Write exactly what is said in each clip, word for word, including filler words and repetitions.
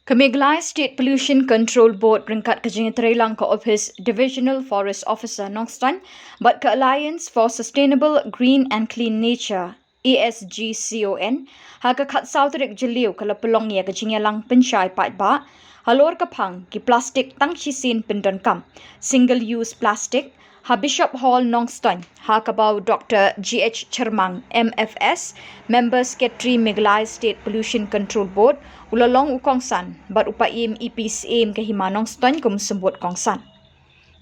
Ka Meghalaya State Pollution Control Board ryngkat ka jingïatreilang ka Office Divisional Forest Officer Nongstoiñ bad ka Alliance for Sustainable Green and Clean Nature, A S G C O N, ha ka khatsaw tarik Jylliew ka la pynlong ïa ka jingïalang pynshai paidbah halor ka phang ki plastik tang shisien pyndonkam, single use plastic, ha Bishop Hall Nongstoiñ, ha kaba u Doctor G H Chyrmang, M F S, Member Secretary Meghalaya State Pollution Control Board, u la long u kongsan bad u paiem E P Syiem ka Hima Nongstoiñ kum u symbud kongsan.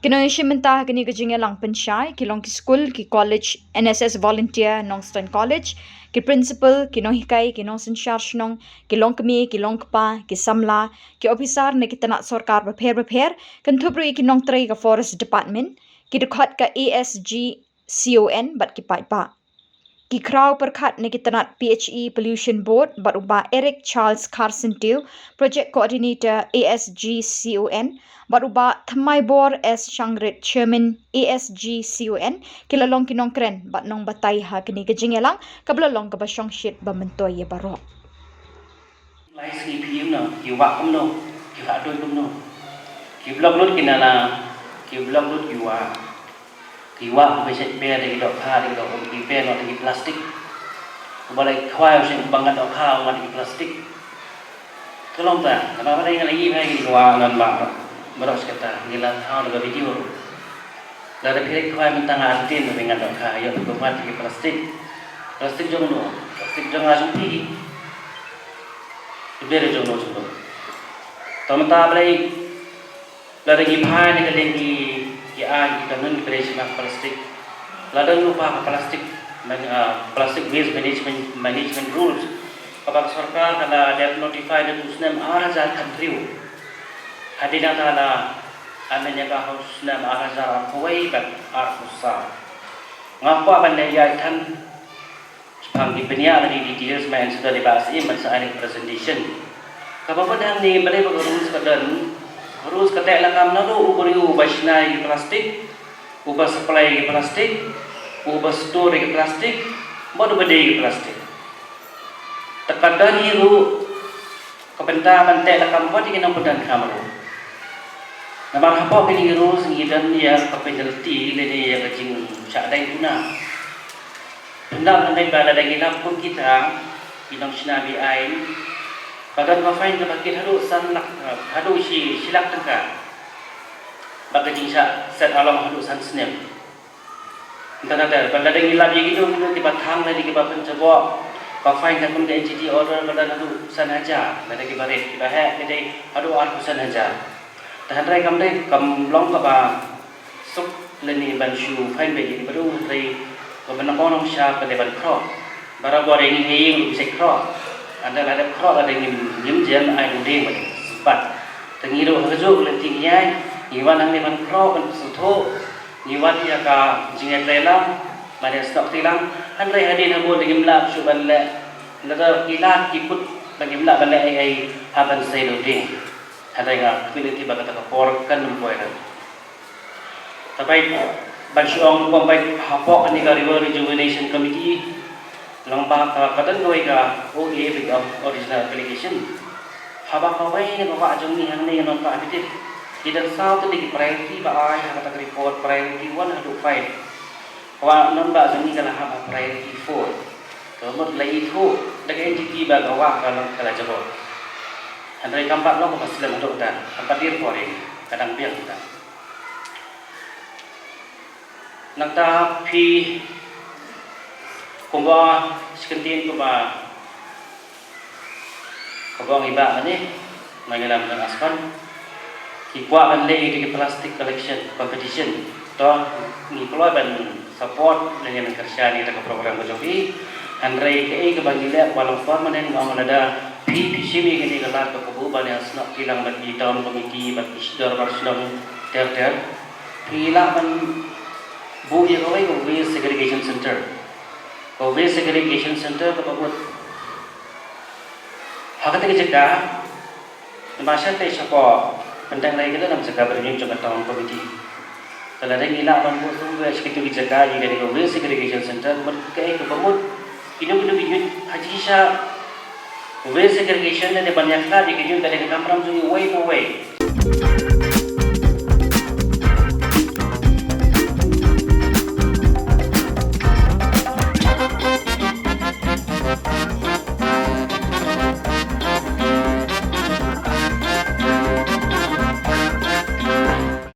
Ki nongïashim bynta ha kane ka jingïalang pynshai ki long ki skul, ki college, N S S volunteer, Nongstoiñ College, ki principal, ki nonghikai, ki nongsynshar shnong, ki longkmie, ki longkpa, ki samla, ki ophisar na ki tnat sorkar bapher bapher, kynthup ruh ïa ki nongtrei ka Forest Department, ki dkhot ka A S G C O N bad ki paidbah. Ki khraw pyrkhat na ki tnat P H E Pollution Board bad u Bah Eric Charles Kharsyntiew, Project Coordinator A S G C O N, bad u Bah Thymmai Bor S Shangrit, Chairman A S G C O N, ki la long ki nongkren bad nongbatai ha kane ka jingïalang kaba la long kaba shongshit ba myntoi ïa baroh. Lai sngi phi ïoh no, ki wah kumno, ki wah doi kumno. Ki block lut ki nala, ki block lut ki wah. Ki wah ki ba shet ber da ki dohkha, da ki dohkha, ki ber noh da ki plastik. Ki ba lai khwai shet ba ngat dohkha, ngat da ki plastik. Ka long ta, namar ba dei nga la ïohi ba ki wah ngan ba, baroh skata, ngi la thaw da ka video. Lada phi leit khwai mynta nga artin ba ngan dohkha, ïoh phi kumne ki plastik. Plastik jong no, plastik jong nga jong phi. Phi ber jong no jong no. To mynta ba lei, lada ngi phai na ka liang ki, ki ai ki kanun ki ba lei shim plastik. Lada ngi lypa ka plastik, man, ah, plastic waste management, management rules. Kaba ka sorkar ka la dep notify da u snem ar hajar khathynriew. Hadien nangta la amen ïa ka ha u snem ar hajar arphew wei bad arphew saw. Nga kwah ban leh ïa than shaphang ki bniah lane details, mynta sa dei ba shisien ban sa ai presentation. Kaba bud hangne balei ba ka rules ka don, rules ka teh lakam naduh u briew uba shna ïa ki plastik, uba supply ïa ki plastik, uba store ïa ki plastik, bad uba die ïa ki plastik. Te ka don hi ruh ka bynta ban teh lakam wat ïa ki nongpyndonkam ruh. Namar hapoh kine ki rules ngi don ïa ka penalty lane ïa ka jingshah dei duna. Pyndonkam ba lada ngi lap kum kita ki nongshna be-aiñ, ka don ka fine kaba kit haduh san lak, haduh shi, shi lak tyngka. Bad ka jingshah set along haduh san snem. Ynda nada, ba lada ngi lap ïa kito kito kiba thang lane kiba pynjaboh, ka fine katkum ka N G T order ka don haduh san hajar, lada kiba rit, kiba heh ki dei haduh arphew san hajar. Te hynrei kam dei, kam long kaba suk lane ban shu fine beit ïa kiba rung, hynrei kaba nyngkong nyngshap ka dei ban khroh. Barabor ïa ngi ha ïing ruh ngi shait khroh. Ynda la dep khroh lada ngim, ngim jem ai rudeng bad sympat. Te ngi ruh ha kajuh ka lynti ngi ïai, ngi wan hangne ban khroh, ban sngewthuh, ngi wan ïa ka jingïatreilang, ban ïasnoh ktilang, hynrei hadien habud ngim lah shuh ban leh, lada ki lad ki kut ba ngim lah ban leh ei ei, hap ban sei rudeng. Hynrei nga khmih lynti ba kata ka por kan ym poi re. Te bad ban shu ong kumba hapoh kane ka River Rejuvenation Committee, lyngba ka, ka don kawei ka O A bad ka original application. Haba kawei na ka wah jong ngi hangne ngan ong ka update. Ki don saw tylli ki priority ba ai ha kata ka report, priority one haduh five. Ka wah Nongbah jong ngi ka la hap ha priority four. Ka mut la ithuh da ka N G T ba ka wah ka la, ka la jaboh. Hynrei kam pat long kaba slem haduh kata, kam pat dier por ïa ngi, ka dang biang kata. Nangta phi kumba shi kyntien kumba kaba ong i Bah mane, Nongïalam Nongaskon, ki kwah ban leh ïa ki plastic collection competition. To ngi kloi ban support lane ban kyrshan ïa kata ka program ka jong phi. Hynrei kaei kaba ngi leh ba long permanent, nga ong lada phi, phi shim ïa kane ka lad ka kabu ban ïasnoh ktilang bad ki town committee bad ki dorbar shnong ter ter. Phi lah ban buh ïa kawei ka waste segregation center. Ka waste segregation center kaba mut ha kata ka jaka, namar shatei shapoh Pyndengrei ka don jaka ba dei jong ka town committee. Te lada ngi lah ban buh tang ba shi kito ki jaka ïa kane ka waste segregation center, mut kaei kaba mut kino kino ki unit ha jingshisha Waste segregation lane ban ïakhlad ïa ka youth ka dei ka kamram jong ngi uwei pa uwei.